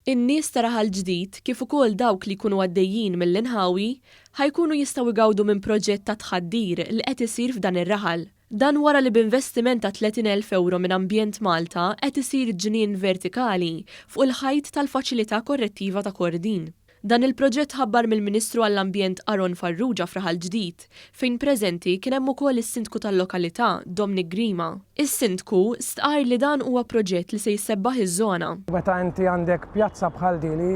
In-nies ta' Raħal Ġdid kif ukoll dawk li jkunu għaddejjin mill-inħawi ħa jkunu jistgħu jgawdu minn proġett ta' tħaddir li qed isir f'dan ir-raħal. Dan wara li b'investiment ta' 30,000 ewro minn Ambjent Malta qed isir ġnien vertikali fuq il-ħajt tal-Faċilità Korrettiva ta' Kordin. Dan il-proġett tħabbar mill-Ministru għall-Ambjent Aaron Farrugia f'Raħal Ġdid, fejn preżenti kien hemm ukoll is-Sindku tal-lokalità, Dominic Grima. Is-Sindku stqarr li dan huwa proġett li se jsebbaħ iż-żona. Meta inti għandek pjazza bħal di li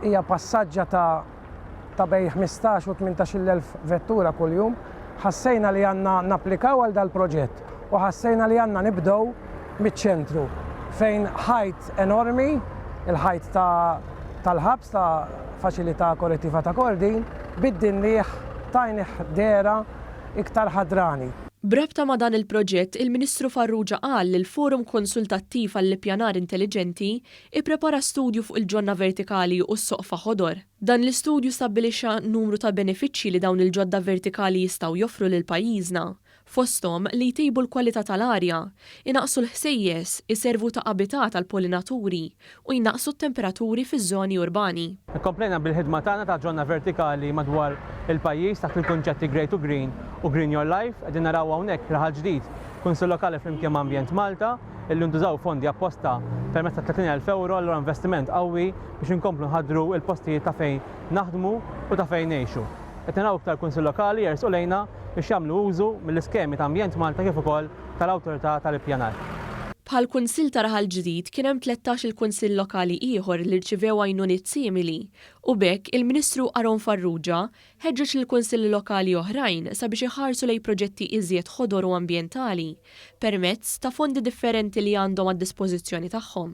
hija passaġġa ta' ta' bejn 15 u 18-il elf vettura kuljum, ħassejna li għandna napplikaw għal dal-proġett u ħassejna li għandna nibdew miċ-ċentru fejn ħajt enormi, il-ħajt ta' tal-ħabs ta' Faċilità Korrettiva ta' Kordin, biddinnieh tajnih dehra iktar ħadrani. B'rabta ma' dan il-proġett, il-Ministru Farrugia qal li l-Forum Konsultattiv għall-Ippjanar Intelliġenti ipprepara studju fuq il-ġonna vertikali u s-soqfa ħodor. Dan l-istudju stabbilixxa numru ta' benefiċċji li dawn il-ġodda vertikali jistgħu joffru lil pajjiżna, fosthom li jtejbu l-kwalità tal-arja, inaqqsu l-ħsejjes, iservu ta' abitat għall-pollinaturi u jnaqqsu t-temperaturi fiż-żoni urbani. Komplejna bil-ħidma tagħna ta' ġonna vertikali madwar il-pajjiż taħt il-kunċetti Grey to Green u Green Your Life. Qegħdin naraw hawnhekk Raħal Ġdid, Kunsill Lokali flimkien ma' Ambjent Malta, illi ntużaw fondi apposta permezz ta' 30,000 ewro, allura investiment qawwi biex inkomplu nħaddru l-postijiet ta' fejn naħdmu u ta' fejn ngħixu. Qed naraw iktar Kunsill Lokali jersqu lejna biex jagħmlu użu mill-iskemi ta' Ambjent Malta kif ukoll tal-Awtorità tal-Ippjanar. Bħall-Kunsill ta' Raħal Ġdid kien hemm 13 il-Kunsill Lokali ieħor li rċivew għajnuniet simili u b'hekk il-Ministru Aaron Farrugia ħeġġeġ lill-Kunsilli Lokali oħrajn sabiex iħarsu lejn proġetti iżjed ħodor u ambjentali permezz ta' fondi differenti li għandhom għad-dispożizzjoni tagħhom.